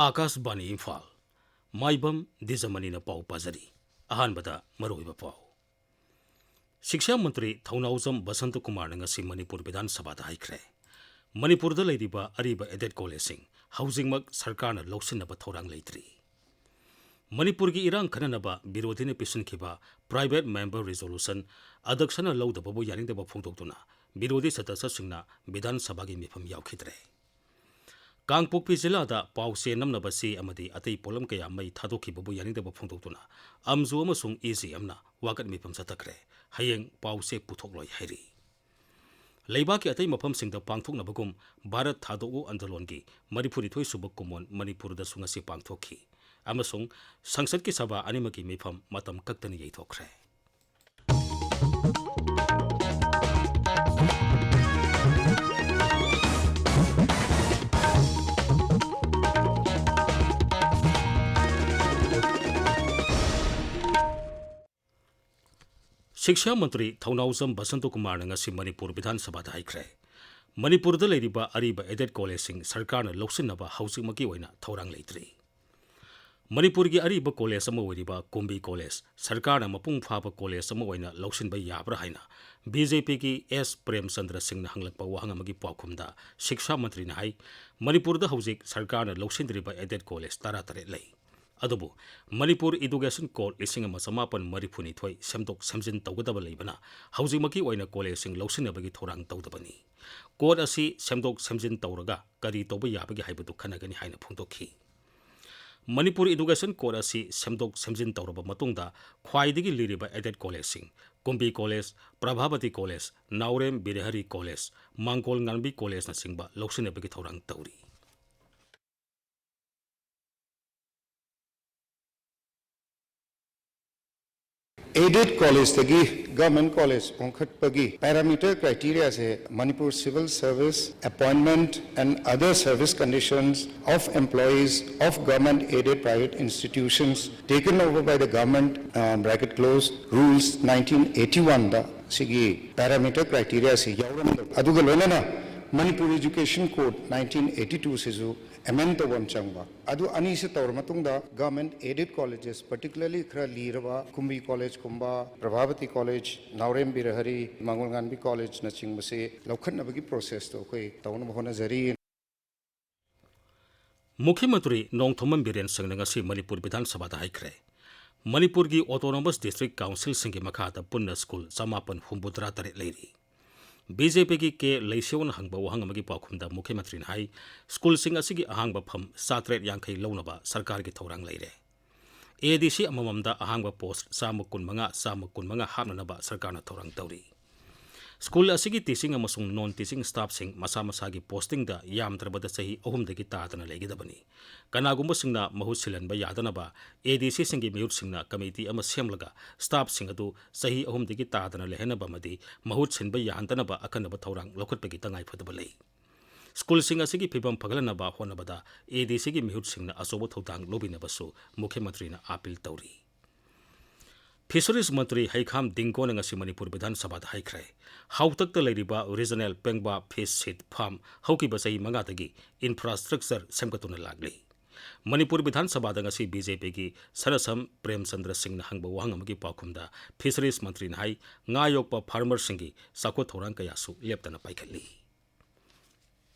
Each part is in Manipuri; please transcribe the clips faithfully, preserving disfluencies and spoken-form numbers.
ꯑꯥꯀꯥꯁꯕꯥꯅꯤ ꯏꯝꯐꯥꯜ꯫ ꯃꯥꯏꯕꯝ ꯗꯤꯖꯃꯅꯤꯅ ꯄꯥꯎ ꯄꯥꯖꯔꯤ꯫ ꯑꯍꯥꯟꯕꯗ ꯃꯔꯨꯑꯣꯏꯕ ꯄꯥꯎ꯫ ꯁꯤꯛꯁꯥ ꯃꯟꯇ꯭ꯔꯤ ꯊꯧꯅꯥꯎꯖꯝ ꯕꯁꯟꯇ ꯀꯨꯃꯥꯔꯅ ꯉꯁꯤ ꯃꯅꯤꯄꯨꯔ ꯕꯤꯙꯥꯟ ꯁꯚꯥꯗ ꯍꯥꯏꯈ꯭ꯔꯦ, ꯃꯅꯤꯄꯨꯔꯗ ꯂꯩꯔꯤꯕ ꯑꯔꯤꯕ aided collegeꯁꯤꯡ ꯍꯧꯖꯤꯛꯃꯛ ꯁꯔꯀꯥꯔꯅ ꯂꯧꯁꯤꯟꯅꯕ ꯊꯧꯔꯥꯡ ꯂꯩꯇ꯭ꯔꯤ꯫ ꯃꯅꯤꯄꯨꯔꯒꯤ ꯏꯔꯥꯡ ꯈꯟꯅꯅꯕ ꯕꯤꯔꯣꯙꯤꯅ ꯄꯤꯁꯤꯟꯈꯤꯕ private member resolution ꯑꯗꯛꯁꯅ ꯂꯧꯗꯕꯕꯨ ꯌꯥꯅꯤꯡꯗꯕ ꯐꯣꯡꯗꯣꯛꯇꯨꯅ ꯕꯤꯔꯣꯙꯤ ꯁꯗꯁ꯭ꯌꯁꯤꯡꯅ ꯕꯤꯙꯥꯟ ꯁꯚꯥꯒꯤ ꯃꯤꯐꯝ ꯌꯥꯎꯈꯤꯗ꯭ꯔꯦ꯫ ꯀꯥꯡꯄꯣꯛꯄꯤ ꯖꯤꯂꯥꯗ ꯄꯥꯎ ꯆꯦ ꯅꯝꯅꯕ ꯆꯦ ꯑꯃꯗꯤ ꯑꯇꯩ ꯄꯣꯠꯂꯝ ꯀꯌꯥ ꯃꯩ ꯊꯥꯗꯣꯛꯈꯤꯕꯕꯨ ꯌꯥꯅꯤꯡꯗꯕ ꯐꯣꯡꯗꯣꯛꯇꯨꯅ ꯑꯝꯖꯨ ꯑꯃꯁꯨꯡ ꯏ ꯖꯤ ꯑꯦꯝꯅ ꯋꯥꯀꯠ ꯃꯤꯐꯝ ꯆꯠꯊꯈ꯭ꯔꯦ꯫ ꯍꯌꯦꯡ ꯄꯥꯎ ꯆꯦ ꯄꯨꯊꯣꯛꯂꯣꯏ ꯍꯥꯏꯔꯤ꯫ ꯂꯩꯕꯥꯛꯀꯤ ꯑꯇꯩ ꯃꯐꯝꯁꯤꯡꯗ ꯄꯥꯡꯊꯣꯛꯅꯕꯒꯨꯝ ꯚꯥꯔꯠ ꯊꯥꯗꯣꯛꯎ ꯑꯟꯗꯣꯂꯣꯟꯒꯤ ꯃꯔꯤꯐꯨꯅꯤꯊꯣꯏ ꯁꯨꯕ ꯀꯨꯝꯑꯣꯟ ꯃꯅꯤꯄꯨꯔꯗꯁꯨ ꯉꯁꯤ ꯄꯥꯡꯊꯣꯛꯈꯤ ꯑꯃꯁꯨꯡ ꯁꯪꯁꯠꯀꯤ ꯁꯚꯥ ꯑꯅꯤꯃꯛꯀꯤ ꯃꯤꯐꯝ ꯃꯇꯝ ꯀꯛꯇꯅ ꯌꯩꯊꯣꯛꯈ꯭ꯔꯦ꯫ ꯁꯤꯛꯁꯥ ꯃꯟꯇ꯭ꯔꯤ ꯊꯧꯅꯥꯎꯖꯝ ꯕꯁꯟꯇ ꯀꯨꯃꯥꯔꯅ ꯉꯁꯤ ꯃꯅꯤꯄꯨꯔ ꯕꯤꯙꯥꯟ ꯁꯚꯥꯗ ꯍꯥꯏꯈ꯭ꯔꯦ, ꯃꯅꯤꯄꯨꯔꯗ ꯂꯩꯔꯤꯕ ꯑꯔꯤꯕ aided collegeꯁꯤꯡ ꯁꯔꯀꯥꯔꯅ ꯂꯧꯁꯤꯟꯅꯕ ꯍꯧꯖꯤꯛꯃꯛꯀꯤ ꯑꯣꯏꯅ ꯊꯧꯔꯥꯡ ꯂꯩꯇ꯭ꯔꯤ꯫ ꯃꯅꯤꯄꯨꯔꯒꯤ ꯑꯔꯤꯕ college ꯑꯃ ꯑꯣꯏꯔꯤꯕ ꯀꯨꯝꯕꯤ college ꯁꯔꯀꯥꯔꯅ ꯃꯄꯨꯡ ꯐꯥꯕ college ꯑꯃ ꯑꯣꯏꯅ ꯂꯧꯁꯤꯟꯕ ꯌꯥꯕ꯭ꯔꯥ ꯍꯥꯏꯅ ꯕꯤ ꯖꯦ ꯄꯤꯒꯤ ꯑꯦꯁ ꯄ꯭ꯔꯦꯝꯆꯟꯗ꯭ꯔ ꯁꯤꯡꯅ ꯍꯪꯂꯛꯄ ꯋꯥꯍꯪ ꯑꯃꯒꯤ ꯄꯥꯎꯈꯨꯝꯗ ꯁꯤꯛꯁꯥ ꯃꯟꯇ꯭ꯔꯤꯅ ꯍꯥꯏ, ꯃꯅꯤꯄꯨꯔꯗ ꯍꯧꯖꯤꯛ ꯁꯔꯀꯥꯔꯅ ꯂꯧꯁꯤꯟꯗ꯭ꯔꯤꯕ aided college ꯇꯔꯥꯇꯔꯦꯠ ꯂꯩ꯫ ꯑꯗꯨꯕꯨ ꯃꯅꯤꯄꯨꯔ Education Code ꯂꯤꯁꯤꯡ ꯑꯃ ꯆꯃꯥꯄꯟ ꯃꯔꯤꯐꯨꯅꯤꯊꯣꯏ ꯁꯦꯝꯗꯣꯛ ꯁꯦꯝꯖꯤꯟ ꯇꯧꯒꯗꯕ ꯂꯩꯕꯅ ꯍꯧꯖꯤꯛꯃꯛꯀꯤ ꯑꯣꯏꯅ collegeꯁꯤꯡ ꯂꯧꯁꯤꯟꯅꯕꯒꯤ ꯊꯧꯔꯥꯡ ꯇꯧꯗꯕꯅꯤ꯫ Code ꯑꯁꯤ ꯁꯦꯝꯗꯣꯛ ꯁꯦꯝꯖꯤꯟ ꯇꯧꯔꯒ ꯀꯔꯤ ꯇꯧꯕ ꯌꯥꯕꯒꯦ ꯍꯥꯏꯕꯗꯨ ꯈꯟꯅꯒꯅꯤ ꯍꯥꯏꯅ ꯐꯣꯡꯗꯣꯛꯈꯤ꯫ ꯃꯅꯤꯄꯨꯔ Education Code ꯑꯁꯤ ꯁꯦꯝꯗꯣꯛ ꯁꯦꯝꯖꯤꯟ ꯇꯧꯔꯕ ꯃꯇꯨꯡꯗ ꯈ꯭ꯋꯥꯏꯗꯒꯤ ꯂꯤꯔꯤꯕ aided collegeꯁꯤꯡ, ꯀꯨꯝꯕꯤ College, ꯄ꯭ꯔꯚꯥꯕꯇꯤ College, ꯅꯥꯎꯔꯦꯝ ꯕꯤꯔꯍꯔꯤ College, ꯃꯥꯡꯒꯣꯜ ꯉꯥꯟꯕꯤ Collegeꯅꯆꯤꯡꯕ ꯂꯧꯁꯤꯟꯅꯕꯒꯤ ꯊꯧꯔꯥꯡ ꯇꯧꯔꯤ꯫ Aided collegeꯇꯒꯤ government college ꯑꯣꯟꯈꯠꯄꯒꯤ parameter criteriaꯁꯦ Manipur civil service, appointment and other service conditions of employees of government aided private institutions taken over by the government, uh, bracket close, rules nineteen eighty-oneꯗ ꯁꯤꯒꯤ parameter criteriaꯁꯤ ꯌꯥꯎꯔꯝꯗꯕ, ꯑꯗꯨꯒ ꯂꯣꯏꯅꯅ Manipur Education Code nineteen eighty two ꯁꯤꯁꯨ amend ꯇꯧꯕ ꯑꯃ ꯆꯪꯕ꯫ ꯑꯗꯨ ꯑꯅꯤꯁꯤ ꯇꯧꯔ ꯃꯇꯨꯡꯗ government aided colleges, particularly ꯈꯔ ꯂꯤꯔꯕ ꯀꯨꯝꯕꯤ ꯀꯣꯂꯦꯖꯀꯨꯝꯕ, ꯄ꯭ꯔꯚꯥꯕꯇꯤ ꯀꯣꯂꯦꯖ, ꯅꯥꯎꯔꯦꯝ ꯕꯤꯔꯍꯔꯤ, ꯃꯪꯒꯣꯜꯉꯥꯟꯕꯤ ꯀꯣꯂꯦꯖꯅꯆꯤꯡꯕꯁꯤ ꯂꯧꯈꯠꯅꯕꯒꯤ process ꯇꯣ ꯑꯩꯈꯣꯏ ꯇꯧꯅꯕ ꯍꯣꯠꯅꯖꯔꯤ꯫ ꯃꯨꯈ꯭ꯌ ꯃꯟꯇ꯭ꯔꯤ ꯅꯣꯡꯊꯣꯝꯕꯝ ꯕꯤꯔꯦꯟ ꯁꯤꯡꯅ ꯉꯁꯤ ꯃꯅꯤꯄꯨꯔ ꯕꯤꯙꯥꯟ ꯁꯚꯥꯗ ꯍꯥꯏꯈ꯭ꯔꯦ, ꯃꯅꯤꯄꯨꯔꯒꯤ autonomous district council ꯁꯤꯡꯒꯤ ꯃꯈꯥꯗ ꯄꯨꯟꯅ ꯁ꯭ꯀꯨꯜ ꯆꯃꯥꯄꯟ ꯍꯨꯝꯐꯨꯇꯔꯥ ꯇꯔꯦꯠ ꯂꯩꯔꯤ꯫ ꯕꯤ ꯖꯦ ꯄꯤꯒꯤ ꯀꯦ ꯂꯩꯁꯤꯌꯣꯅ ꯍꯪꯕ ꯋꯥꯍꯪ ꯑꯃꯒꯤ ꯄꯥꯎꯈꯨꯝꯗ ꯃꯨꯈ꯭ꯌ ꯃꯟꯇ꯭ꯔꯤꯅ ꯍꯥꯏ, ꯁ꯭ꯀꯨꯜꯁꯤꯡ ꯑꯁꯤꯒꯤ ꯑꯍꯥꯡꯕ ꯐꯝ ꯆꯥꯇꯔꯦꯠ ꯌꯥꯡꯈꯩ ꯂꯧꯅꯕ ꯁꯔꯀꯥꯔꯒꯤ ꯊꯧꯔꯥꯡ ꯂꯩꯔꯦ꯫ ꯑꯦ ꯗꯤ ꯁꯤ ꯑꯃꯃꯝꯗ ꯑꯍꯥꯡꯕ ꯄꯣꯁ꯭ꯠ ꯆꯥꯝꯃ ꯀꯨꯟꯃꯉꯥ, ꯆꯥꯝꯃ ꯀꯨꯟꯃꯉꯥ ꯍꯥꯞꯅꯅꯕ ꯁꯔꯀꯥꯔꯅ ꯊꯧꯔꯥꯡ ꯇꯧꯔꯤ꯫ ꯁ꯭ꯀꯨꯜ ꯑꯁꯤꯒꯤ teaching ꯑꯃꯁꯨꯡ non teaching staff ꯁꯤꯡ ꯃꯁꯥ ꯃꯁꯥꯒꯤ posting ꯗ ꯌꯥꯝꯗ꯭ꯔꯕꯗ ꯆꯍꯤ ꯑꯍꯨꯝꯗꯒꯤ ꯇꯥꯗꯅ ꯂꯩꯒꯗꯕꯅꯤ꯫ ꯀꯅꯥꯒꯨꯝꯕꯁꯤꯡꯅ ꯃꯍꯨꯠ ꯁꯤꯜꯍꯟꯕ ꯌꯥꯗꯅꯕ ꯑꯦ ꯗꯤ ꯁꯤ ꯁꯤꯡꯒꯤ ꯃꯤꯍꯨꯠꯁꯤꯡꯅ committee ꯑꯃ ꯁꯦꯝꯂꯒ staff ꯁꯤꯡ ꯑꯗꯨ ꯆꯍꯤ ꯑꯍꯨꯝꯗꯒꯤ ꯇꯥꯗꯅ ꯂꯩꯍꯟꯅꯕ ꯑꯃꯗꯤ ꯃꯍꯨꯠ ꯁꯤꯟꯕ ꯌꯥꯍꯟꯗꯅꯕ ꯑꯀꯟꯅꯕ ꯊꯧꯔꯥꯡ ꯂꯧꯈꯠꯄꯒꯤ ꯇꯉꯥꯏꯐꯗꯕ ꯂꯩ꯫ ꯁ꯭ꯀꯨꯜꯁꯤꯡ ꯑꯁꯤꯒꯤ ꯐꯤꯕꯝ ꯐꯒꯠꯍꯟꯅꯕ ꯍꯣꯠꯅꯕꯗ ꯑꯦ ꯗꯤ ꯁꯤꯒꯤ ꯃꯤꯍꯨꯠꯁꯤꯡꯅ ꯑꯆꯧꯕ ꯊꯧꯗꯥꯡ ꯂꯧꯕꯤꯅꯕꯁꯨ ꯃꯨꯈ꯭ꯌ ꯃꯟꯇ꯭ꯔꯤꯅ appeal ꯇꯧꯔꯤ꯫ Fisheries ꯃꯟꯇ꯭ꯔꯤ ꯍꯩꯈꯥꯝ ꯗꯤꯡꯒꯣꯅ ꯉꯁꯤ ꯃꯅꯤꯄꯨꯔ ꯕꯤꯙꯥꯟ ꯁꯚꯥꯗ ꯍꯥꯏꯈ꯭ꯔꯦ, ꯍꯥꯎꯇꯛꯇ ꯂꯩꯔꯤꯕ regional ꯄꯦꯡꯕꯥ fish seed farm ꯍꯧꯈꯤꯕ ꯆꯍꯤ ꯃꯉꯥꯗꯒꯤ infrastructure ꯁꯦꯝꯒꯠꯇꯨꯅ ꯂꯥꯛꯂꯤ꯫ ꯃꯅꯤꯄꯨꯔ ꯕꯤꯙꯥꯟ ꯁꯚꯥꯗ ꯉꯁꯤ ꯕꯤ ꯖꯦ ꯄꯤꯒꯤ ꯁꯅꯁꯝ ꯄ꯭ꯔꯦꯝꯆꯟꯗ꯭ꯔ ꯁꯤꯡꯅ ꯍꯪꯕ ꯋꯥꯍꯪ ꯑꯃꯒꯤ ꯄꯥꯎꯈꯨꯝꯗ Fisheries ꯃꯟꯇ꯭ꯔꯤꯅ ꯍꯥꯏ, ꯉꯥ ꯌꯣꯛꯄ farmer ꯁꯤꯡꯒꯤ ꯆꯥꯎꯈꯠ ꯊꯧꯔꯥꯡ ꯀꯌꯥꯁꯨ ꯂꯦꯞꯇꯅ ꯄꯥꯏꯈꯠꯂꯤ꯫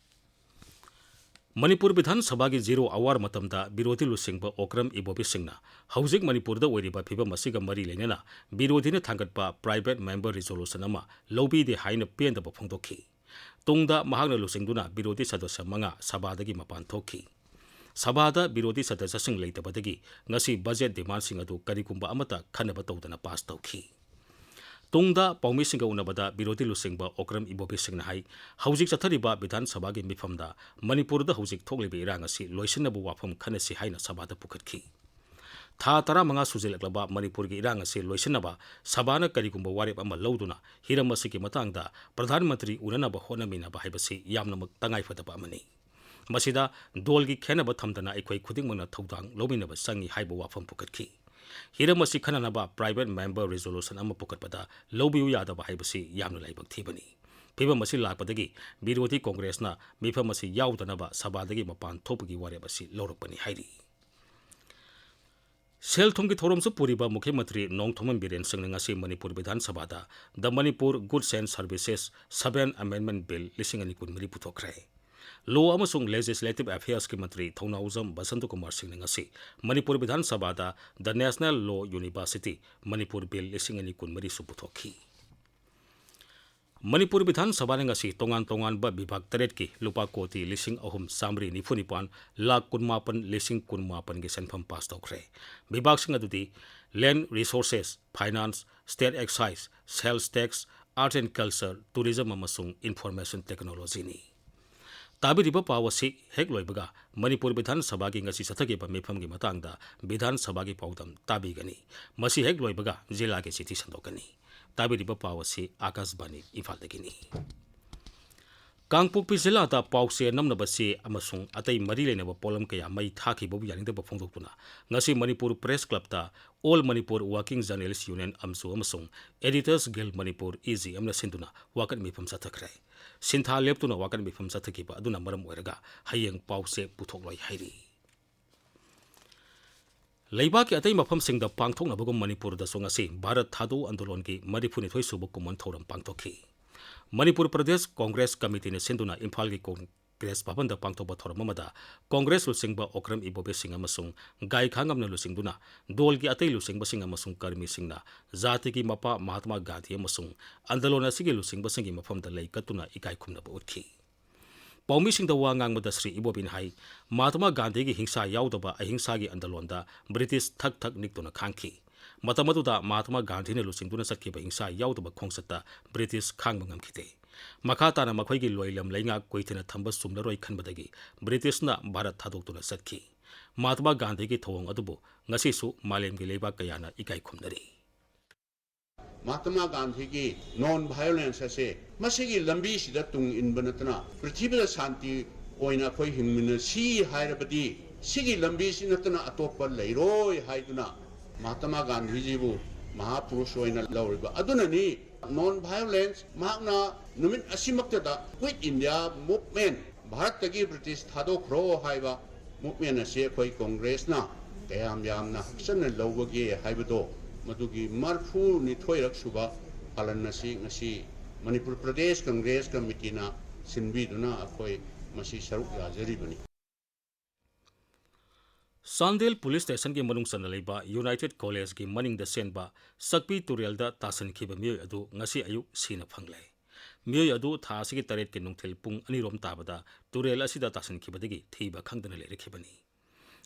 ꯃꯅꯤꯄꯨꯔ ꯕꯤꯙꯥꯟ ꯁꯚꯥꯒꯤ zero hour ꯃꯇꯝꯗ ꯕꯤꯔꯣꯙꯤ ꯂꯨꯆꯤꯡꯕ ꯑꯣꯀ꯭ꯔꯝ ꯏꯕꯣꯕꯤ ꯁꯤꯡꯅ ꯍꯧꯖꯤꯛ ꯃꯅꯤꯄꯨꯔꯗ ꯑꯣꯏꯔꯤꯕ ꯐꯤꯕꯝ ꯑꯁꯤꯒ ꯃꯔꯤ ꯂꯩꯅꯅ ꯕꯤꯔꯣꯙꯤꯅ ꯊꯥꯡꯒꯠꯄ private member resolution ꯑꯃ ꯂꯧꯕꯤꯗꯦ ꯍꯥꯏꯅ ꯄꯦꯟꯗꯕ ꯐꯣꯡꯗꯣꯛꯈꯤ꯫ ꯇꯨꯡꯗ ꯃꯍꯥꯛꯅ ꯂꯨꯆꯤꯡꯗꯨꯅ ꯕꯤꯔꯣꯙꯤ ꯁꯗꯁ꯭ꯌ ꯃꯉꯥ ꯁꯚꯥꯗꯒꯤ ꯃꯄꯥꯟ ꯊꯣꯛꯈꯤ꯫ ꯁꯚꯥꯗ ꯕꯤꯔꯣꯙꯤ ꯁꯗꯁ꯭ꯌꯁꯤꯡ ꯂꯩꯇꯕꯗꯒꯤ ꯉꯁꯤ budget demand ꯁꯤꯡ ꯑꯗꯨ ꯀꯔꯤꯒꯨꯝꯕ ꯑꯃꯠꯇ ꯈꯟꯅꯕ ꯇꯧꯗꯅ pass ꯇꯧꯈꯤ꯫ ꯇꯨꯡꯗ ꯄꯥꯎꯃꯤꯁꯤꯡꯒ ꯎꯅꯕꯗ ꯕꯤꯔꯣꯙꯤ ꯂꯨꯆꯤꯡꯕ ꯑꯣꯀ꯭ꯔꯝ ꯏꯕꯣꯕꯤ ꯁꯤꯡꯅ ꯍꯥꯏ, ꯍꯧꯖꯤꯛ ꯆꯠꯊꯔꯤꯕ ꯕꯤꯙꯥꯟ ꯁꯚꯥꯒꯤ ꯃꯤꯐꯝꯗ ꯃꯅꯤꯄꯨꯔꯗ ꯍꯧꯖꯤꯛ ꯊꯣꯛꯂꯤꯕ ꯏꯔꯥꯡ ꯑꯁꯤ ꯂꯣꯏꯁꯤꯟꯅꯕ ꯋꯥꯐꯝ ꯈꯟꯅꯁꯤ ꯍꯥꯏꯅ ꯁꯚꯥꯗ ꯄꯨꯈꯠꯈꯤ꯫ ꯊꯥ ꯇꯔꯥꯃꯉꯥ ꯁꯨꯖꯤꯜꯂꯛꯂꯕ ꯃꯅꯤꯄꯨꯔꯒꯤ ꯏꯔꯥꯡ ꯑꯁꯤ ꯂꯣꯏꯁꯤꯟꯅꯕ ꯁꯚꯥꯅ ꯀꯔꯤꯒꯨꯝꯕ ꯋꯥꯔꯦꯞ ꯑꯃ ꯂꯧꯗꯨꯅ ꯍꯤꯔꯝ ꯑꯁꯤꯒꯤ ꯃꯇꯥꯡꯗ ꯄ꯭ꯔꯙꯥꯟ ꯃꯟꯇ꯭ꯔꯤ ꯎꯅꯅꯕ ꯍꯣꯠꯅꯃꯤꯟꯅꯕ ꯍꯥꯏꯕꯁꯤ ꯌꯥꯝꯅꯃꯛ ꯇꯉꯥꯏꯐꯗꯕ ꯑꯃꯅꯤ꯫ ꯃꯁꯤꯗ ꯗꯣꯜꯒꯤ ꯈꯦꯟꯅꯕ ꯊꯝꯗꯅ ꯑꯩꯈꯣꯏ ꯈꯨꯗꯤꯡꯃꯛꯅ ꯊꯧꯗꯥꯡ ꯂꯧꯃꯤꯟꯅꯕ ꯆꯪꯏ ꯍꯥꯏꯕ ꯋꯥꯐꯝ ꯄꯨꯈꯠꯈꯤ꯫ ꯍꯤꯔꯝ ꯑꯁꯤ ꯈꯟꯅꯅꯕ private member resolution ꯑꯃ ꯄꯨꯈꯠꯄꯗ ꯂꯧꯕꯤꯌꯨ ꯌꯥꯗꯕ ꯍꯥꯏꯕꯁꯤ ꯌꯥꯝꯅ ꯂꯥꯏꯕꯛ ꯊꯤꯕꯅꯤ꯫ ꯐꯤꯕꯝ ꯑꯁꯤ ꯂꯥꯛꯄꯗꯒꯤ ꯕꯤꯔꯣꯙꯤ ꯀꯣꯡꯒ꯭ꯔꯦꯁꯅ ꯃꯤꯐꯝ ꯑꯁꯤ ꯌꯥꯎꯗꯅꯕ ꯁꯚꯥꯗꯒꯤ ꯃꯄꯥꯟ ꯊꯣꯛꯄꯒꯤ ꯋꯥꯔꯦꯞ ꯑꯁꯤ ꯂꯧꯔꯛꯄꯅꯤ ꯍꯥꯏꯔꯤ꯫ ꯁꯦꯜ ꯊꯨꯝꯒꯤ ꯊꯧꯔꯝꯁꯨ ꯄꯨꯔꯤꯕ ꯃꯨꯈ꯭ꯌ ꯃꯟꯇ꯭ꯔꯤ ꯅꯣꯡꯊꯣꯝꯕꯝ ꯕꯤꯔꯦꯟ ꯁꯤꯡꯅ ꯉꯁꯤ ꯃꯅꯤꯄꯨꯔ ꯕꯤꯙꯥꯟ ꯁꯚꯥꯗ The Manipur Goods and Services Seven Amendment Bill ꯂꯤꯁꯤꯡ ꯑꯅꯤ ꯀꯨꯟꯃꯔꯤ ꯄꯨꯊꯣꯛꯈ꯭ꯔꯦ꯫ Law ꯑꯃꯁꯨꯡ Legislative Affairsꯀꯤ ꯃꯟꯇ꯭ꯔꯤ ꯊꯧꯅꯥꯎꯖꯝ ꯕꯁꯟꯇ ꯀꯨꯃꯥꯔ ꯁꯤꯡꯅ ꯉꯁꯤ ꯃꯅꯤꯄꯨꯔ ꯕꯤꯙꯥꯟ ꯁꯚꯥꯗ The National Law University Manipur Bill ꯂꯤꯁꯤꯡ ꯑꯅꯤ ꯀꯨꯟꯃꯔꯤꯁꯨ ꯄꯨꯊꯣꯛꯈꯤ꯫ ꯃꯅꯤꯄꯨꯔ ꯕꯤꯙꯥꯟ ꯁꯚꯥꯅ ꯉꯁꯤ ꯇꯣꯉꯥꯟ ꯇꯣꯉꯥꯟꯕ ꯕꯤꯚꯥꯒ ꯇꯔꯦꯠꯀꯤ ꯂꯨꯄꯥ ꯀꯣꯇꯤ ꯂꯤꯁꯤꯡ ꯑꯍꯨꯝ ꯆꯥꯃꯔꯤ ꯅꯤꯐꯨ ꯅꯤꯄꯥꯟ ꯂꯥꯈ ꯀꯨꯟꯃꯥꯄꯟ ꯂꯤꯁꯤꯡ ꯀꯨꯟꯃꯥꯄꯟꯒꯤ ꯁꯦꯟꯐꯝ ꯄꯥꯁ ꯇꯧꯈ꯭ꯔꯦ꯫ ꯕꯤꯚꯥꯒꯁꯤꯡ ꯑꯗꯨꯗꯤ Land Resources, Finance, State Excise, Sales Tax, Art and Culture, Tourism ꯑꯃꯁꯨꯡ Information Technologyꯅꯤ꯫ ꯇꯥꯕꯤꯔꯤꯕ ꯄꯥꯎ ꯑꯁꯤ ꯍꯦꯛ ꯂꯣꯏꯕꯒ ꯃꯅꯤꯄꯨꯔ ꯕꯤꯙꯥꯟ ꯁꯚꯥꯒꯤ ꯉꯁꯤ ꯆꯠꯊꯈꯤꯕ ꯃꯤꯐꯝꯒꯤ ꯃꯇꯥꯡꯗ ꯕꯤꯙꯥꯟ ꯁꯚꯥꯒꯤ ꯄꯥꯎꯗꯝ ꯇꯥꯕꯤꯒꯅꯤ꯫ ꯃꯁꯤ ꯍꯦꯛ ꯂꯣꯏꯕꯒ ꯖꯤꯂꯥꯒꯤ ꯆꯤꯊꯤ ꯁꯟꯗꯣꯛꯀꯅꯤ꯫ ꯇꯥꯕꯤꯔꯤꯕ ꯄꯥꯎ ꯑꯁꯤ ꯑꯥꯀꯥꯁꯕꯥꯅꯤ ꯏꯝꯐꯥꯜꯗꯒꯤꯅꯤ꯫ ꯀꯥꯡꯄꯣꯛꯄꯤ ꯖꯤꯂꯥꯗ ꯄꯥꯎꯆꯦ ꯅꯝꯅꯕ ꯆꯦ ꯑꯃꯁꯨꯡ ꯑꯇꯩ ꯃꯔꯤ ꯂꯩꯅꯕ ꯄꯣꯠꯂꯝ ꯀꯌꯥ ꯃꯩ ꯊꯥꯈꯤꯕꯕꯨ ꯌꯥꯅꯤꯡꯗꯕ ꯐꯣꯡꯗꯣꯛꯇꯨꯅ ꯉꯁꯤ ꯃꯅꯤꯄꯨꯔ ꯄ꯭ꯔꯦꯁ ꯀ꯭ꯂꯕꯇ All Manipur Working Journalist Union, ꯑꯝꯖꯨ, ꯑꯃꯁꯨꯡ Editors Guild Manipur, E G ꯑꯦꯝꯅ ꯁꯤꯟꯗꯨꯅ ꯋꯥꯀꯠ ꯃꯤꯐꯝ ꯆꯠꯊꯈ꯭ꯔꯦ꯫ ꯁꯤꯟꯊꯥ ꯂꯦꯞꯇꯨꯅ ꯋꯥꯀꯠ ꯃꯤꯐꯝ ꯆꯠꯊꯈꯤꯕ ꯑꯗꯨꯅ ꯃꯔꯝ ꯑꯣꯏꯔꯒ ꯍꯌꯦꯡ ꯄꯥꯎꯆꯦ ꯄꯨꯊꯣꯛꯂꯣꯏ ꯍꯥꯏꯔꯤ꯫ ꯂꯩꯕꯥꯛꯀꯤ ꯑꯇꯩ ꯃꯐꯝꯁꯤꯡꯗ ꯄꯥꯡꯊꯣꯛꯅꯕꯒꯨꯝ ꯃꯅꯤꯄꯨꯔꯗꯁꯨ ꯉꯁꯤ ꯚꯥꯔꯠ ꯊꯥꯗꯣ ꯑꯟꯗꯣꯂꯣꯟꯒꯤ ꯃꯔꯤꯐꯨꯅꯤꯊꯣꯏ ꯁꯨꯕ ꯀꯨꯝꯑꯣꯟ ꯊꯧꯔꯝ ꯄꯥꯡꯊꯣꯛꯈꯤ꯫ ꯃꯅꯤꯄꯨꯔ ꯄ꯭ꯔꯗꯦꯁ ꯀꯣꯡꯒ꯭ꯔꯦꯁ ꯀꯃꯤꯇꯤꯅ ꯁꯤꯟꯗꯨꯅ ꯏꯝꯐꯥꯜꯒꯤ ꯀꯣꯡꯒ꯭ꯔꯦꯁ ꯚꯕꯟꯗ ꯄꯥꯡꯊꯣꯛꯄ ꯊꯧꯔꯝ ꯑꯃꯗ ꯀꯣꯡꯒ꯭ꯔꯦꯁ ꯂꯨꯆꯤꯡꯕ ꯑꯣꯀ꯭ꯔꯝ ꯏꯕꯣꯕꯤ ꯁꯤꯡ ꯑꯃꯁꯨꯡ ꯒꯥꯏꯈꯥꯉꯝꯅ ꯂꯨꯆꯤꯡꯗꯨꯅ ꯗꯣꯜꯒꯤ ꯑꯇꯩ ꯂꯨꯆꯤꯡꯕꯁꯤꯡ ꯑꯃꯁꯨꯡ ꯀꯔꯃꯤꯁꯤꯡꯅ ꯖꯥꯇꯤꯒꯤ ꯃꯄꯥ ꯃꯍꯥꯇꯃꯥ ꯒꯥꯟꯙꯤ ꯑꯃꯁꯨꯡ ꯑꯟꯗꯂꯣꯟ ꯑꯁꯤꯒꯤ ꯂꯨꯆꯤꯡꯕꯁꯤꯡꯒꯤ ꯃꯐꯝꯗ ꯂꯩ ꯀꯠꯇꯨꯅ ꯏꯀꯥꯏ ꯈꯨꯝꯅꯕ ꯎꯠꯈꯤ꯫ ꯄꯥꯎꯃꯤꯁꯤꯡꯗ ꯋꯥ ꯉꯥꯡꯕꯗ ꯁ꯭ꯔꯤ ꯏꯕꯣꯕꯤꯅ ꯍꯥꯏ, ꯃꯍꯥꯇꯃꯥ ꯒꯥꯟꯙꯤꯒꯤ ꯍꯤꯡꯁꯥ ꯌꯥꯎꯗꯕ ꯑꯍꯤꯡꯁꯥꯒꯤ ꯑꯟꯗꯂꯣꯟꯗ ꯕ꯭ꯔꯤꯇꯤꯁ ꯊꯛ ꯊꯛ ꯅꯤꯛꯇꯨꯅ ꯈꯥꯡꯈꯤ꯫ ꯃꯇꯝ ꯑꯗꯨꯗ ꯃꯍꯥꯇꯃꯥ ꯒꯥꯟꯙꯤꯅ ꯂꯨꯆꯤꯡꯗꯨꯅ ꯆꯠꯈꯤꯕ ꯍꯤꯡꯁꯥ ꯌꯥꯎꯗꯕ ꯈꯣꯡꯆꯠꯇ ꯕ꯭ꯔꯤꯇꯤꯁ ꯈꯥꯡꯕ ꯉꯝꯈꯤꯗꯦ꯫ ꯃꯈꯥ ꯇꯥꯅ ꯃꯈꯣꯏꯒꯤ ꯂꯣꯏꯂꯝ ꯂꯩꯉꯥꯛ ꯀꯨꯏꯊꯅ ꯊꯝꯕ ꯆꯨꯝꯂꯔꯣꯏ ꯈꯟꯕꯗꯒꯤ ꯕ꯭ꯔꯤꯇꯤꯁꯅ ꯚꯥꯔꯠ ꯊꯥꯗꯣꯛꯇꯨꯅ ꯆꯠꯈꯤ꯫ ꯃꯍꯥꯇꯃꯥ ꯒꯥꯟꯙꯤꯒꯤ ꯊꯧꯑꯣꯡ ꯑꯗꯨꯕꯨ ꯉꯁꯤꯁꯨ ꯃꯥꯂꯦꯝꯒꯤ ꯂꯩꯕꯥꯛ ꯀꯌꯥꯅ ꯏꯀꯥꯏ ꯈꯨꯝꯅꯔꯤ꯫ ꯃꯍꯥꯇꯃꯥ ꯒꯥꯟꯙꯤꯒꯤ ꯅꯣꯟ ꯚꯥꯏꯑꯣꯂꯦꯟꯁ ꯑꯁꯦ ꯃꯁꯤꯒꯤ ꯂꯝꯕꯤꯁꯤꯗ ꯇꯨꯡ ꯏꯟꯕ ꯅꯠꯇꯅ ꯄ꯭ꯔꯤꯊꯤꯕꯤꯗ ꯁꯥꯟꯇꯤ ꯑꯣꯏꯅ ꯑꯩꯈꯣꯏ ꯍꯤꯡꯃꯤꯟꯅꯁꯤ ꯍꯥꯏꯔꯕꯗꯤ ꯁꯤꯒꯤ ꯂꯝꯕꯤꯁꯤ ꯅꯠꯇꯅ ꯑꯇꯣꯞꯄ ꯂꯩꯔꯣꯏ ꯍꯥꯏꯗꯨꯅ ꯃꯍꯥꯇꯃꯥ ꯒꯥꯟꯙꯤꯖꯤꯕꯨ ꯃꯍꯥꯄꯨꯔꯨꯁ ꯑꯣꯏꯅ ꯂꯧꯔꯤꯕ ꯑꯗꯨꯅꯅꯤ Non violence, ꯃꯍꯥꯛꯅ ꯅꯨꯃꯤꯠ ꯑꯁꯤꯃꯛꯇꯗ Quit India Movement, ꯚꯥꯔꯠꯇꯒꯤ ꯕ꯭ꯔꯤꯇꯤꯁ ꯊꯥꯗꯣꯛꯈ꯭ꯔꯣ ꯍꯥꯏꯕ movement ꯑꯁꯤ ꯑꯩꯈꯣꯏ ꯀꯣꯡꯒ꯭ꯔꯦꯁꯅ ꯀꯌꯥꯝ ꯌꯥꯝꯅ ꯍꯛꯆꯟꯅ ꯂꯧꯕꯒꯦ ꯍꯥꯏꯕꯗꯣ, ꯃꯗꯨꯒꯤ ꯃꯔꯐꯨ ꯅꯤꯊꯣꯏꯔꯛ ꯁꯨꯕ ꯄꯥꯂꯟ ꯑꯁꯤ ꯉꯁꯤ ꯃꯅꯤꯄꯨꯔ ꯄ꯭ꯔꯗꯦꯁ ꯀꯪꯒ꯭ꯔꯦꯁ ꯀꯃꯤꯇꯤꯅ ꯁꯤꯟꯕꯤꯗꯨꯅ ꯑꯩꯈꯣꯏ ꯃꯁꯤ ꯁꯔꯨꯛ ꯌꯥꯖꯔꯤꯕꯅꯤ꯫ ꯆꯥꯟꯗꯦꯜ ꯄꯨꯂꯤꯁ ꯁ꯭ꯇꯦꯁꯟꯒꯤ ꯃꯅꯨꯡ ꯆꯟꯅ ꯂꯩꯕ ꯌꯨꯅꯥꯏꯇꯦꯗ ꯀꯣꯂꯦꯖꯀꯤ ꯃꯅꯤꯡꯗ ꯆꯦꯟꯕ ꯆꯛꯄꯤ ꯇꯨꯔꯦꯜꯗ ꯇꯥꯁꯤꯟꯈꯤꯕ ꯃꯤꯑꯣꯏ ꯑꯗꯨ ꯉꯁꯤ ꯑꯌꯨꯛ ꯁꯤꯅ ꯐꯪꯂꯦ꯫ ꯃꯤꯑꯣꯏ ꯑꯗꯨ ꯊꯥ ꯑꯁꯤꯒꯤ ꯇꯔꯦꯠꯀꯤ ꯅꯨꯡꯊꯤꯜ ꯄꯨꯡ ꯑꯅꯤꯔꯣꯝ ꯇꯥꯕꯗ ꯇꯨꯔꯦꯜ ꯑꯁꯤꯗ ꯇꯥꯁꯤꯟꯈꯤꯕꯗꯒꯤ ꯊꯤꯕ ꯈꯪꯗꯅ ꯂꯩꯔꯛꯈꯤꯕꯅꯤ꯫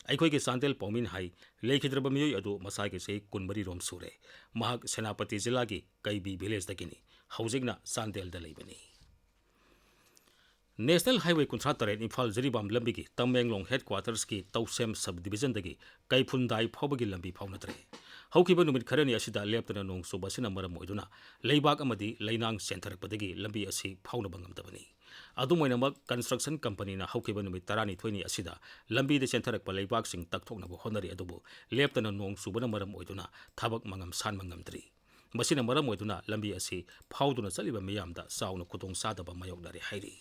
ꯑꯩꯈꯣꯏꯒꯤ ꯆꯥꯟꯗꯦꯜ ꯄꯥꯎꯃꯤꯅ ꯍꯥꯏ, ꯂꯩꯈꯤꯗ꯭ꯔꯕ ꯃꯤꯑꯣꯏ ꯑꯗꯨ ꯃꯁꯥꯒꯤ ꯆꯍꯤ ꯀꯨꯟꯃꯔꯤ ꯔꯣꯝ ꯁꯨꯔꯦ꯫ ꯃꯍꯥꯛ ꯁꯦꯅꯥꯄꯇꯤ ꯖꯤꯂꯥꯒꯤ ꯀꯩꯕꯤ ꯚꯤꯂꯦꯖꯇꯒꯤꯅꯤ꯫ ꯍꯧꯖꯤꯛꯅ ꯆꯥꯟꯗꯦꯜꯗ ꯂꯩꯕꯅꯤ꯫ ꯅꯦꯁꯅꯦꯜ ꯍꯥꯏꯋꯦ ꯀꯨꯟꯊ꯭ꯔꯥ ꯇꯔꯦꯠ ꯏꯝꯐꯥꯜ ꯖꯤꯔꯤꯕꯥꯝ ꯂꯝꯕꯤꯒꯤ ꯇꯃꯦꯡꯂꯣꯡ ꯍꯦꯗꯀ꯭ꯋꯥꯇꯔꯁꯀꯤ ꯇꯧꯁꯦꯝ ꯁꯕ ꯗꯤꯕꯤꯖꯟꯗꯒꯤ ꯀꯩꯐꯨꯟꯗꯥꯏ ꯐꯥꯎꯕꯒꯤ ꯂꯝꯕꯤ ꯐꯥꯎꯅꯗ꯭ꯔꯦ꯫ ꯍꯧꯈꯤꯕ ꯅꯨꯃꯤꯠ ꯈꯔꯅꯤ ꯑꯁꯤꯗ ꯂꯦꯞꯇꯅ ꯅꯣꯡ ꯆꯨꯕ ꯑꯁꯤꯅ ꯃꯔꯝ ꯑꯣꯏꯗꯨꯅ ꯂꯩꯕꯥꯛ ꯑꯃꯗꯤ ꯂꯩꯅꯥꯡ ꯆꯦꯟꯊꯔꯛꯄꯗꯒꯤ ꯂꯝꯕꯤ ꯑꯁꯤ ꯐꯥꯎꯅꯕ ꯉꯝꯗꯕꯅꯤ꯫ ꯑꯗꯨꯝ ꯑꯣꯏꯅꯃꯛ, ꯀꯟꯁꯇ꯭ꯔꯛꯁꯟ ꯀꯝꯄꯅꯤꯅ ꯍꯧꯈꯤꯕ ꯅꯨꯃꯤꯠ ꯇꯔꯥꯅꯤꯊꯣꯏꯅꯤ ꯑꯁꯤꯗ ꯂꯝꯕꯤꯗ ꯆꯦꯟꯊꯔꯛꯄ ꯂꯩꯕꯥꯛꯁꯤꯡ ꯇꯛꯊꯣꯛꯅꯕ ꯍꯣꯠꯅꯔꯤ, ꯑꯗꯨꯕꯨ ꯂꯦꯞꯇꯅ ꯅꯣꯡ ꯆꯨꯕꯅ ꯃꯔꯝ ꯑꯣꯏꯗꯨꯅ ꯊꯕꯛ ꯃꯉꯝ ꯁꯥꯟꯕ ꯉꯝꯗ꯭ꯔꯤ꯫ ꯃꯁꯤꯅ ꯃꯔꯝ ꯑꯣꯏꯗꯨꯅ ꯂꯝꯕꯤ ꯑꯁꯤ ꯐꯥꯎꯗꯨꯅ ꯆꯠꯂꯤꯕ ꯃꯤꯌꯥꯝꯗ ꯆꯥꯎꯅ ꯈꯨꯗꯣꯡꯆꯥꯗꯕ ꯃꯥꯌꯣꯛꯅꯔꯦ ꯍꯥꯏꯔꯤ꯫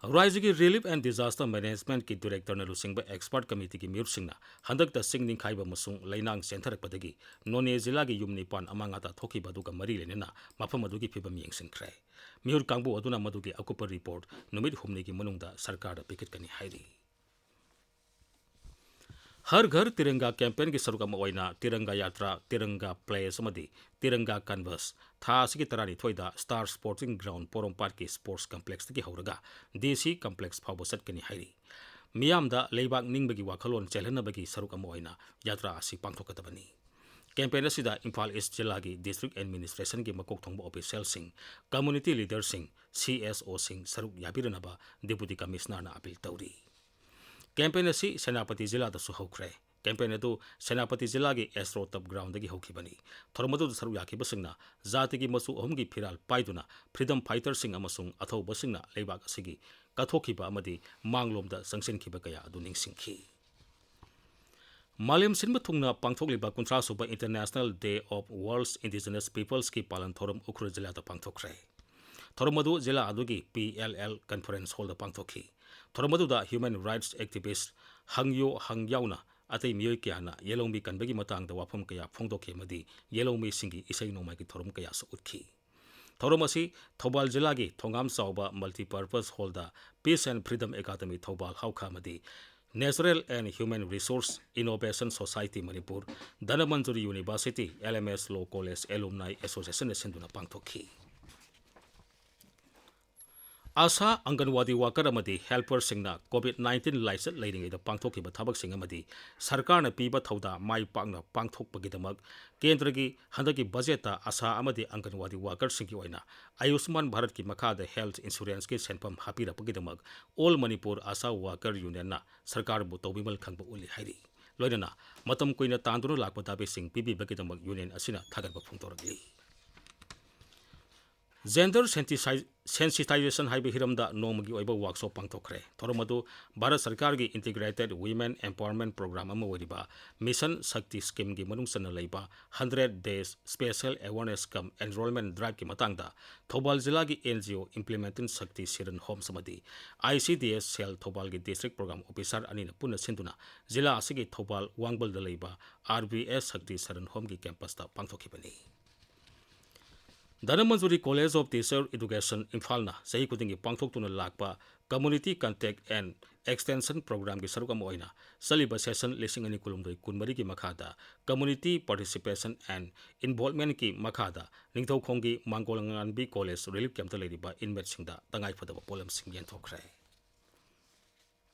ꯔꯥꯏꯖ꯭ꯌꯒꯤ Relief and Disaster Managementꯀꯤ ꯗꯤꯔꯦꯛꯇꯔꯅ ꯂꯨꯆꯤꯡꯕ ꯑꯦꯛꯁꯄꯔꯠ ꯀꯃꯤꯇꯤꯒꯤ ꯃꯤꯑꯣꯏꯁꯤꯡꯅ ꯍꯟꯗꯛꯇ ꯆꯤꯡ ꯅꯤꯡꯈꯥꯏꯕ ꯑꯃꯁꯨꯡ ꯂꯩꯅꯥꯡ ꯆꯦꯟꯊꯔꯛꯄꯗꯒꯤ ꯅꯣꯅꯦ ꯖꯤꯂꯥꯒꯤ ꯌꯨꯝ ꯅꯤꯄꯥꯟ ꯑꯃꯥꯡ ꯑꯇꯥ ꯊꯣꯛꯈꯤꯕ ꯑꯗꯨꯒ ꯃꯔꯤ ꯂꯩꯅꯅ ꯃꯐꯝ ꯑꯗꯨꯒꯤ ꯐꯤꯕꯝ ꯌꯦꯡꯁꯤꯟꯈ꯭ꯔꯦ꯫ ꯃꯤꯍꯨꯠ ꯀꯥꯡꯕꯨ ꯑꯗꯨꯅ ꯃꯗꯨꯒꯤ ꯑꯀꯨꯞꯄ ꯔꯤꯄꯣꯔꯠ ꯅꯨꯃꯤꯠ ꯍꯨꯝꯅꯤꯒꯤ ꯃꯅꯨꯡꯗ ꯁꯔꯀꯥꯔꯗ ꯄꯤꯈꯠꯀꯅꯤ ꯍꯥꯏꯔꯤ꯫ ꯍꯔ ꯘꯔ ꯇꯤꯔꯪꯒꯥ ꯀꯦꯝꯄꯦꯟꯒꯤ ꯁꯔꯨꯛ ꯑꯃ ꯑꯣꯏꯅ ꯇꯤꯔꯪꯒꯥ ꯌꯥꯇ꯭ꯔꯥ, ꯇꯤꯔꯪꯒꯥ ꯄ꯭ꯂꯦꯖ ꯑꯃꯗꯤ ꯇꯤꯔꯪꯒꯥ ꯀꯟꯚꯁ ꯊꯥ ꯑꯁꯤꯒꯤ ꯇꯔꯥꯅꯤꯊꯣꯏꯗ ꯁ꯭ꯇꯥꯔ ꯁ꯭ꯄꯣꯔꯇꯤꯡ ꯒ꯭ꯔꯥꯎꯟ ꯄꯣꯔꯣꯝꯄꯥꯠꯀꯤ ꯁ꯭ꯄꯣꯔꯠꯁ ꯀꯝꯄ꯭ꯂꯦꯛꯁꯇꯒꯤ ꯍꯧꯔꯒ ꯗꯤ ꯁꯤ ꯀꯝꯄ꯭ꯂꯦꯛꯁ ꯐꯥꯎꯕ ꯆꯠꯀꯅꯤ ꯍꯥꯏꯔꯤ꯫ ꯃꯤꯌꯥꯝꯗ ꯂꯩꯕꯥꯛ ꯅꯤꯡꯕꯒꯤ ꯋꯥꯈꯜꯂꯣꯟ ꯆꯦꯜꯍꯟꯅꯕꯒꯤ ꯁꯔꯨꯛ ꯑꯃ ꯑꯣꯏꯅ ꯌꯥꯇ꯭ꯔꯥ ꯑꯁꯤ ꯄꯥꯡꯊꯣꯛꯀꯗꯕꯅꯤ꯫ ꯀꯦꯝꯄꯦꯟ ꯑꯁꯤꯗ ꯏꯝꯐꯥꯜ ꯏꯁ꯭ꯠ ꯖꯤꯂꯥꯒꯤ ꯗꯤꯁꯇ꯭ꯔꯤꯛ ꯑꯦꯗꯃꯤꯅꯤꯁꯇ꯭ꯔꯦꯁꯟꯒꯤ ꯃꯀꯣꯛ ꯊꯣꯡꯕ ꯑꯣꯐꯤꯁꯤꯌꯦꯜꯁꯤꯡ, ꯀꯝꯃ꯭ꯌꯨꯅꯤꯇꯤ ꯂꯤꯗꯔꯁꯤꯡ, ꯁꯤ ꯑꯦꯁ ꯑꯣꯁꯤꯡ ꯁꯔꯨꯛ ꯌꯥꯕꯤꯔꯅꯕ ꯗꯤꯄꯨꯇꯤ ꯀꯃꯤꯁꯅꯔꯅ ꯑꯄꯤꯜ ꯇꯧꯔꯤ꯫ ꯀꯦꯝꯄꯦꯟ ꯑꯁꯤ ꯁꯦꯅꯥꯄꯇꯤ ꯖꯤꯂꯥꯗꯁꯨ ꯍꯧꯈ꯭ꯔꯦ꯫ ꯀꯦꯝꯄꯦꯟ ꯑꯗꯨ ꯁꯦꯅꯥꯄꯇꯤ ꯖꯤꯂꯥꯒꯤ ꯑꯦꯁꯇ꯭ꯔꯣ ꯇꯞ ꯒ꯭ꯔꯥꯎꯟꯗꯒꯤ ꯍꯧꯈꯤꯕꯅꯤ꯫ ꯊꯧꯔꯝ ꯑꯗꯨꯗ ꯁꯔꯨꯛ ꯌꯥꯈꯤꯕꯁꯤꯡꯅ ꯖꯥꯇꯤꯒꯤ ꯃꯆꯨ ꯑꯍꯨꯝꯒꯤ ꯐꯤꯔꯥꯜ ꯄꯥꯏꯗꯨꯅ ꯐ꯭ꯔꯤꯗꯝ ꯐꯥꯏꯇꯔꯁꯤꯡ ꯑꯃꯁꯨꯡ ꯑꯊꯧꯕꯁꯤꯡꯅ ꯂꯩꯕꯥꯛ ꯑꯁꯤꯒꯤ ꯀꯠꯊꯣꯛꯈꯤꯕ ꯑꯃꯗꯤ ꯃꯥꯡꯂꯣꯝꯗ ꯆꯪꯁꯤꯟꯈꯤꯕ ꯀꯌꯥ ꯑꯗꯨ ꯅꯤꯡꯁꯤꯡꯈꯤ꯫ ꯃꯥꯂꯦꯝ ꯁꯤꯟꯕ ꯊꯨꯡꯅ ꯄꯥꯡꯊꯣꯛꯂꯤꯕ ꯀꯨꯟꯊ꯭ꯔꯥ ꯁꯨꯕ International Day of World's Indigenous Peoplesꯀꯤ ꯄꯥꯂꯟ ꯊꯧꯔꯝ ꯎꯈ꯭ꯔꯨꯜ ꯖꯤꯂꯥꯗ ꯄꯥꯡꯊꯣꯛꯈ꯭ꯔꯦ꯫ ꯊꯧꯔꯝ ꯑꯗꯨ ꯖꯤꯂꯥ ꯑꯗꯨꯒꯤ P L L Conference Hallꯗ ꯄꯥꯡꯊꯣꯛꯈꯤ꯫ ꯊꯧꯔꯝ ꯑꯗꯨꯗ human rights activist ꯍꯪꯌꯣ ꯍꯪ ꯌꯥꯎꯅ ꯑꯇꯩ ꯃꯤꯑꯣꯏ ꯀꯌꯥꯅ ꯌꯦꯜꯍꯧꯃꯤ ꯀꯟꯕꯒꯤ ꯃꯇꯥꯡꯗ ꯋꯥꯐꯝ ꯀꯌꯥ ꯐꯣꯡꯗꯣꯛꯈꯤ ꯑꯃꯗꯤ ꯌꯦꯜꯍꯧꯃꯤꯁꯤꯡꯒꯤ ꯏꯁꯩ ꯅꯣꯡꯃꯥꯏꯒꯤ ꯊꯧꯔꯝ ꯀꯌꯥꯁꯨ ꯎꯠꯈꯤ꯫ ꯊꯧꯔꯝ ꯑꯁꯤ ꯊꯧꯕꯥꯜ ꯖꯤꯂꯥꯒꯤ ꯊꯣꯉꯥꯝ ꯆꯥꯎꯕ Multipurpose Hallꯗ Peace and Freedom Academy Thoubal ꯍꯥꯎꯈꯥ ꯑꯃꯗꯤ Natural and Human Resource Innovation Society Manipur, Dhanamanjuri University, L M S Law College Alumni Associationꯅ ꯁꯤꯟꯗꯨꯅ ꯄꯥꯡꯊꯣꯛꯈꯤ꯫ ꯑꯁꯥ ꯑꯪꯒꯟꯋꯥꯗꯤ worker ꯑꯃꯗꯤ helperꯁꯤꯡꯅ COVID nineteen ꯂꯥꯏꯆꯠ ꯂꯩꯔꯤꯉꯩꯗ ꯄꯥꯡꯊꯣꯛꯈꯤꯕ ꯊꯕꯛꯁꯤꯡ ꯑꯃꯗꯤ ꯁꯔꯀꯥꯔꯅ ꯄꯤꯕ ꯊꯧꯗꯥꯡ ꯃꯥꯏ ꯄꯥꯛꯅ ꯄꯥꯡꯊꯣꯛꯄꯒꯤꯗꯃꯛ ꯀꯦꯟꯗ꯭ꯔꯒꯤ ꯍꯟꯗꯛꯀꯤ ꯕꯖꯦꯠꯇ ꯑꯁꯥ ꯑꯃꯗꯤ ꯑꯪꯒꯟꯋꯥꯗꯤ workerꯁꯤꯡꯒꯤ ꯑꯣꯏꯅ ꯑꯌꯨꯁꯃꯥꯟ ꯚꯥꯔꯠꯀꯤ ꯃꯈꯥꯗ health insuranceꯀꯤ ꯁꯦꯟꯐꯝ ꯍꯥꯞꯄꯤꯔꯛꯄꯒꯤꯗꯃꯛ All Manipur ASHA Worker Unionꯅ ꯁꯔꯀꯥꯔꯕꯨ ꯇꯧꯕꯤꯃꯜ ꯈꯪꯕ ꯎꯠꯂꯤ ꯍꯥꯏꯔꯤ꯫ ꯂꯣꯏꯅꯅ ꯃꯇꯝ ꯀꯨꯏꯅ ꯇꯥꯟꯗꯨꯅ ꯂꯥꯛꯄ ꯗꯥꯕꯤꯁꯤꯡ ꯄꯤꯕꯤꯕꯒꯤꯗꯃꯛ union ꯑꯁꯤꯅ ꯊꯥꯒꯠꯄ ꯐꯣꯡꯗꯣꯔꯛꯂꯤ꯫ Gender sensitize-, sensitization ꯍꯥꯏꯕ ꯍꯤꯔꯝꯗ ꯅꯣꯡꯃꯒꯤ ꯑꯣꯏꯕ workshop ꯄꯥꯡꯊꯣꯛꯈ꯭ꯔꯦ꯫ ꯊꯧꯔꯝ ꯑꯗꯨ ꯚꯥꯔꯠ ꯁꯔꯀꯥꯔꯒꯤ Integrated Women Empowerment Program ꯑꯃ ꯑꯣꯏꯔꯤꯕ Mission Shakti Schemeꯒꯤ ꯃꯅꯨꯡ ꯆꯟꯅ ꯂꯩꯕ Hundred Days Special Awareness cum Enrollment Driveꯀꯤ ꯃꯇꯥꯡꯗ ꯊꯧꯕꯥꯜ ꯖꯤꯂꯥꯒꯤ N G O Implementing Shakti Saran Homes ꯑꯃꯗꯤ I C D S Cell ꯊꯧꯕꯥꯜꯒꯤ District Program Officer ꯑꯅꯤꯅ ꯄꯨꯟꯅ ꯁꯤꯟꯗꯨꯅ ꯖꯤꯂꯥ ꯑꯁꯤꯒꯤ ꯊꯧꯕꯥꯜ ꯋꯥꯡꯕꯜꯗ ꯂꯩꯕ R B S Shakti Saran Homeꯒꯤ campusꯇ ꯄꯥꯡꯊꯣꯛꯈꯤꯕꯅꯤ꯫ Dhanamanjuri College of Teacher Education ꯏꯝꯐꯥꯜꯅ ꯆꯍꯤ ꯈꯨꯗꯤꯡꯒꯤ ꯄꯥꯡꯊꯣꯛꯇꯨꯅ ꯂꯥꯛꯄ Community Contact and Extension Programꯒꯤ ꯁꯔꯨꯛ ꯑꯃ ꯑꯣꯏꯅ ꯆꯠꯂꯤꯕ session ꯂꯤꯁꯤꯡ ꯑꯅꯤ ꯀꯨꯟꯍꯨꯝꯗꯣꯏ ꯀꯨꯟꯃꯔꯤꯒꯤ ꯃꯈꯥꯗ Community Participation and Involvementꯀꯤ ꯃꯈꯥꯗ ꯅꯤꯡꯊꯧꯈꯣꯡꯒꯤ ꯃꯥꯡꯒꯣꯜ ꯉꯥꯟꯕꯤ College Relief Campꯇ ꯂꯩꯔꯤꯕ inmateꯁꯤꯡꯗ ꯇꯉꯥꯏꯐꯗꯕ ꯄꯣꯠꯂꯝꯁꯤꯡ ꯌꯦꯟꯊꯣꯛꯈ꯭ꯔꯦ꯫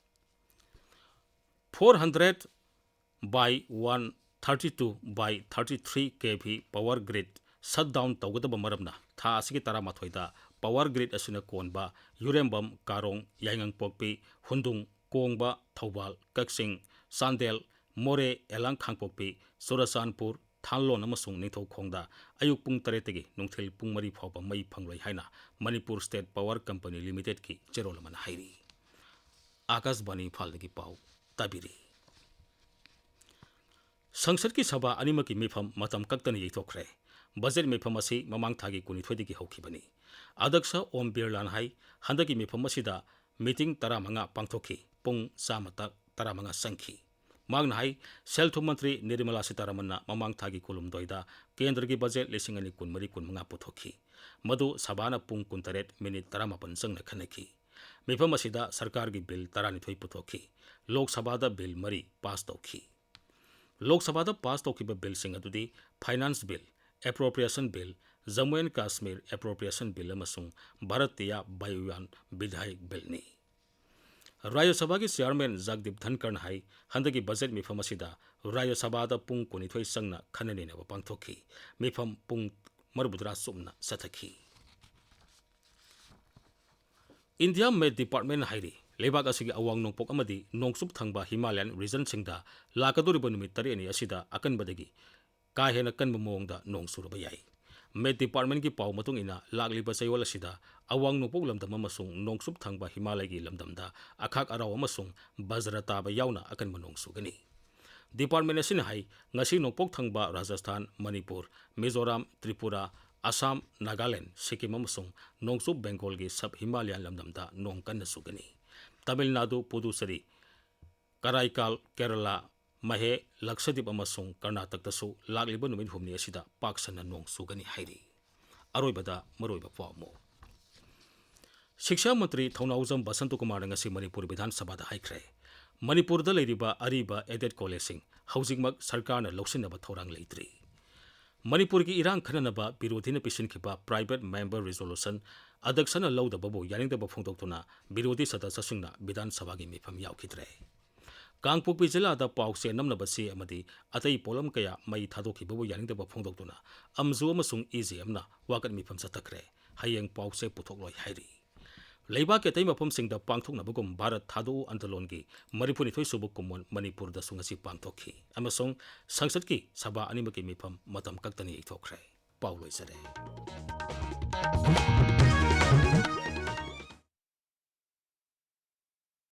Four hundred by one thirty two by thirty three K V power grid shutdown ꯇꯧꯒꯗꯕ ꯃꯔꯝꯅ ꯊꯥ ꯑꯁꯤꯒꯤ ꯇꯔꯥꯃꯥꯊꯣꯏꯗ power grid ꯑꯁꯤꯅ ꯀꯣꯟꯕ ꯌꯨꯔꯦꯝꯕꯝ, ꯀꯥꯔꯣꯡ, ꯌꯥꯏꯉꯪꯄꯣꯛꯄꯤ, ꯍꯨꯟꯗꯨꯡ, ꯀꯣꯡꯕ, ꯊꯧꯕꯥꯜ, ꯀꯛꯆꯤꯡ, ꯆꯥꯟꯗꯦꯜ, ꯃꯣꯔꯦ, ꯑꯦꯂꯥꯡ ꯈꯥꯡꯄꯣꯛꯄꯤ, ꯆꯨꯔꯆꯥꯟꯄꯨꯔ, ꯊꯥꯡꯂꯣꯟ ꯑꯃꯁꯨꯡ ꯅꯤꯡꯊꯧꯈꯣꯡꯗ ꯑꯌꯨꯛ ꯄꯨꯡ ꯇꯔꯦꯠꯇꯒꯤ ꯅꯨꯡꯊꯤꯜ ꯄꯨꯡ ꯃꯔꯤ ꯐꯥꯎꯕ ꯃꯩ ꯐꯪꯂꯣꯏ ꯍꯥꯏꯅ Manipur State Power Company Limitedꯀꯤ ꯆꯦꯔꯣꯜ ꯑꯃꯅ ꯍꯥꯏꯔꯤ꯫ ꯑꯥꯀꯥꯁꯕꯥꯅꯤ ꯏꯝꯐꯥꯜꯗꯒꯤ ꯄꯥꯎ ꯇꯥꯕꯤꯔꯤ꯫ ꯁꯪꯁꯠꯀꯤ ꯁꯚꯥ ꯑꯅꯤꯃꯛꯀꯤ ꯃꯤꯐꯝ ꯃꯇꯝ ꯀꯛꯇꯅ ꯌꯩꯊꯣꯛꯈ꯭ꯔꯦ꯫ ꯕꯖꯦꯠ ꯃꯤꯐꯝ ꯑꯁꯤ ꯃꯃꯥꯡ ꯊꯥꯒꯤ ꯀꯨꯟꯅꯤꯊꯣꯏꯗꯒꯤ ꯍꯧꯈꯤꯕꯅꯤ꯫ ꯑꯗꯛꯁ ꯑꯣꯝ ꯕꯤꯔꯂꯥꯅ ꯍꯥꯏ, ꯍꯟꯗꯛꯀꯤ ꯃꯤꯐꯝ ꯑꯁꯤꯗ ꯃꯤꯇꯤꯡ ꯇꯔꯥꯃꯉꯥ ꯄꯥꯡꯊꯣꯛꯈꯤ, ꯄꯨꯡ ꯆꯥꯝꯃ ꯇꯔꯥꯃꯉꯥ ꯆꯪꯈꯤ꯫ ꯃꯍꯥꯛꯅ ꯍꯥꯏ, ꯁꯦꯜ ꯊꯨꯝ ꯃꯟꯇ꯭ꯔꯤ ꯅꯤꯔꯃꯂꯥ ꯁꯤꯇꯥꯔꯥꯃꯟꯅ ꯃꯃꯥꯡ ꯊꯥꯒꯤ ꯀꯨꯟꯍꯨꯝꯗꯣꯏꯗ ꯀꯦꯟꯗ꯭ꯔꯒꯤ ꯕꯖꯦꯠ ꯂꯤꯁꯤꯡ ꯑꯅꯤ ꯀꯨꯟꯃꯔꯤ ꯀꯨꯟꯃꯉꯥ ꯄꯨꯊꯣꯛꯈꯤ꯫ ꯃꯗꯨ ꯁꯚꯥꯅ ꯄꯨꯡ ꯀꯨꯟꯇꯔꯦꯠ ꯃꯤꯅꯤꯠ ꯇꯔꯥꯃꯥꯄꯟ ꯆꯪꯅ ꯈꯟꯅꯈꯤ꯫ ꯃꯤꯐꯝ ꯑꯁꯤꯗ ꯁꯔꯀꯥꯔꯒꯤ ꯕꯤꯜ ꯇꯔꯥꯅꯤꯊꯣꯏ ꯄꯨꯊꯣꯛꯈꯤ꯫ ꯂꯣꯛ ꯁꯚꯥꯗ ꯕꯤꯜ ꯃꯔꯤ ꯄꯥꯁ ꯇꯧꯈꯤ꯫ ꯂꯣꯛ ꯁꯚꯥꯗ ꯄꯥꯁ ꯇꯧꯈꯤꯕ ꯕꯤꯜꯁꯤꯡ ꯑꯗꯨꯗꯤ finance bill, appropriation bill, Jammu and Kashmir appropriation bill ꯑꯃꯁꯨꯡ ꯚꯥꯔꯇꯤꯌꯥ ꯕꯥꯌꯨꯌꯥꯟ ꯕꯤꯙꯥꯌꯛ ꯕꯤꯜꯅꯤ꯫ ꯔꯥꯖ꯭ꯌ ꯁꯚꯥꯒꯤ ꯆꯤꯌꯥꯔꯃꯦꯟ ꯖꯒꯗꯤꯞ ꯙꯟꯀꯔꯅ ꯍꯥꯏ, ꯍꯟꯗꯛꯀꯤ ꯕꯖꯦꯠ ꯃꯤꯐꯝ ꯑꯁꯤꯗ ꯔꯥꯖ꯭ꯌ ꯁꯚꯥꯗ ꯄꯨꯡ ꯀꯨꯟꯅꯤꯊꯣꯏ ꯆꯪꯅ ꯈꯟꯅ ꯅꯩꯅꯕ ꯄꯥꯡꯊꯣꯛꯈꯤ꯫ ꯃꯤꯐꯝ ꯄꯨꯡ ꯃꯔꯤꯐꯨꯇꯔꯥ ꯆꯨꯞꯅ ꯆꯠꯊꯈꯤ꯫ ꯏꯟꯗꯤꯌꯥ ꯃꯦꯠ ꯗꯤꯄꯥꯔꯠꯃꯦꯟꯅ ꯍꯥꯏꯔꯤ, ꯂꯩꯕꯥꯛ ꯑꯁꯤꯒꯤ ꯑꯋꯥꯡ ꯅꯣꯡꯄꯣꯛ ꯑꯃꯗꯤ ꯅꯣꯡꯆꯨꯞ ꯊꯪꯕ ꯍꯤꯃꯥꯂꯌꯟ ꯔꯤꯖꯟꯁꯤꯡꯗ ꯂꯥꯛꯀꯗꯧꯔꯤꯕ ꯅꯨꯃꯤꯠ ꯇꯔꯦꯠꯅꯤ ꯑꯁꯤꯗ ꯑꯀꯟꯕꯗꯒꯤ ꯀꯥ ꯍꯦꯟꯅ ꯀꯟꯕ ꯃꯑꯣꯡꯗ ꯅꯣꯡ ꯆꯨꯔꯕ ꯌꯥꯏ꯫ ꯃꯦꯠ ꯗꯤꯄꯥꯔꯠꯃꯦꯟꯒꯤ ꯄꯥꯎ ꯃꯇꯨꯡ ꯏꯟꯅ, ꯂꯥꯛꯂꯤꯕ ꯆꯌꯣꯜ ꯑꯁꯤꯗ ꯑꯋꯥꯡ ꯅꯣꯡꯄꯣꯛ ꯂꯝꯗꯝ ꯑꯃꯁꯨꯡ ꯅꯣꯡꯆꯨꯞ ꯊꯪꯕ ꯍꯤꯃꯥꯂꯌꯒꯤ ꯂꯝꯗꯝꯗ ꯑꯈꯥꯛ ꯑꯔꯥꯎ ꯑꯃꯁꯨꯡ ꯕꯖ꯭ꯔ ꯇꯥꯕ ꯌꯥꯎꯅ ꯑꯀꯟꯕ ꯅꯣꯡ ꯆꯨꯒꯅꯤ꯫ ꯗꯤꯄꯥꯔꯠꯃꯦꯟ ꯑꯁꯤꯅ ꯍꯥꯏ, ꯉꯁꯤ ꯅꯣꯡꯄꯣꯛ ꯊꯪꯕ ꯔꯥꯖꯁꯊꯥꯟ, ꯃꯅꯤꯄꯨꯔ, ꯃꯤꯖꯣꯔꯥꯝ, ꯇ꯭ꯔꯤꯄꯨꯔꯥ, ꯑꯁꯥꯝ, ꯅꯥꯒꯥꯂꯦꯟ, ꯁꯤꯛꯀꯤꯝ ꯑꯃꯁꯨꯡ ꯅꯣꯡꯆꯨꯞ ꯕꯦꯡꯒꯣꯜꯒꯤ ꯁꯕ ꯍꯤꯃꯥꯂꯌꯥꯟ ꯂꯝꯗꯝꯗ ꯅꯣꯡ ꯀꯟꯅ ꯆꯨꯒꯅꯤ꯫ ꯇꯥꯃꯤꯜ ꯅꯥꯗꯨ, ꯄꯨꯗꯨꯆꯦꯔꯤ, ꯀꯔꯥꯏꯀꯥꯜ, ꯀꯦꯔꯂꯥ, ꯃꯍꯦ, ꯂꯛꯁꯗꯤꯞ ꯑꯃꯁꯨꯡ ꯀꯔꯅꯥꯇꯛꯇꯁꯨ ꯂꯥꯛꯂꯤꯕ ꯅꯨꯃꯤꯠ ꯍꯨꯝꯅꯤ ꯑꯁꯤꯗ ꯄꯥꯛ ꯁꯟꯅ ꯅꯣꯡ ꯆꯨꯒꯅꯤ ꯍꯥꯏꯔꯤ꯫ ꯑꯔꯣꯏꯕꯗ ꯃꯔꯨꯑꯣꯏꯕ ꯄꯥꯎ ꯑꯃꯨꯛ꯫ ꯁꯤꯛꯁꯥ ꯃꯟꯇ꯭ꯔꯤ ꯊꯧꯅꯥꯎꯖꯝ ꯕꯁꯟꯇꯀꯨꯃꯥꯔꯅ ꯉꯁꯤ ꯃꯅꯤꯄꯨꯔ ꯕꯤꯙꯥꯟ ꯁꯚꯥꯗ ꯍꯥꯏꯈ꯭ꯔꯦ, ꯃꯅꯤꯄꯨꯔꯗ ꯂꯩꯔꯤꯕ ꯑꯔꯤꯕ ꯑꯦꯗꯦꯗ ꯀꯣꯂꯦꯖꯁꯤꯡ ꯍꯧꯖꯤꯛꯃꯛ ꯁꯔꯀꯥꯔꯅ ꯂꯧꯁꯤꯟꯅꯕ ꯊꯧꯔꯥꯡ ꯂꯩꯇ꯭ꯔꯤ꯫ ꯃꯅꯤꯄꯨꯔꯒꯤ ꯏꯔꯥꯡ ꯈꯟꯅꯅꯕ ꯕꯤꯔꯣꯙꯤꯅ ꯄꯤꯁꯤꯟꯈꯤꯕ private member resolution ꯑꯗꯛꯁꯅ ꯂꯧꯗꯕꯕꯨ ꯌꯥꯅꯤꯡꯗꯕ ꯐꯣꯡꯗꯣꯛꯇꯨꯅ ꯕꯤꯔꯣꯙꯤ ꯁꯗꯁ꯭ꯌꯁꯤꯡꯅ ꯕꯤꯙꯥꯟ ꯁꯚꯥꯒꯤ ꯃꯤꯐꯝ ꯌꯥꯎꯈꯤꯗ꯭ꯔꯦ꯫ ꯀꯥꯡꯄꯣꯛꯄꯤ ꯖꯤꯂꯥꯗ ꯄꯥꯎ ꯆꯦ ꯅꯝꯅꯕ ꯆꯦ ꯑꯃꯗꯤ ꯑꯇꯩ ꯄꯣꯠꯂꯝ ꯀꯌꯥ ꯃꯩ ꯊꯥꯗꯣꯛꯈꯤꯕꯕꯨ ꯌꯥꯅꯤꯡꯗꯕ ꯐꯣꯡꯗꯣꯛꯇꯨꯅ ꯑꯝꯖꯨ ꯑꯃꯁꯨꯡ ꯏ ꯖꯦ ꯑꯦꯝꯅ ꯋꯥꯀꯠ ꯃꯤꯐꯝ ꯆꯠꯊꯈ꯭ꯔꯦ꯫ ꯍꯌꯦꯡ ꯄꯥꯎ ꯆꯦ ꯄꯨꯊꯣꯛꯂꯣꯏ ꯍꯥꯏꯔꯤ꯫ ꯂꯩꯕꯥꯛꯀꯤ ꯑꯇꯩ ꯃꯐꯝꯁꯤꯡꯗ ꯄꯥꯡꯊꯣꯛꯅꯕꯒꯨꯝ ꯚꯥꯔꯠ ꯊꯥꯗꯣꯛꯎ ꯑꯟꯗꯣꯂꯣꯟꯒꯤ ꯃꯔꯤꯐꯨꯅꯤꯊꯣꯏ ꯁꯨꯕ ꯀꯨꯝꯑꯣꯟ ꯃꯅꯤꯄꯨꯔꯗꯁꯨ ꯉꯁꯤ ꯄꯥꯡꯊꯣꯛꯈꯤ ꯑꯃꯁꯨꯡ ꯁꯪꯁꯠꯀꯤ ꯁꯚꯥ ꯑꯅꯤꯃꯛꯀꯤ ꯃꯤꯐꯝ ꯃꯇꯝ ꯀꯛꯇꯅ ꯌꯩꯊꯣꯛꯈ꯭ꯔꯦ꯫ ꯄꯥꯎ ꯂꯣꯏꯖꯔꯦ꯫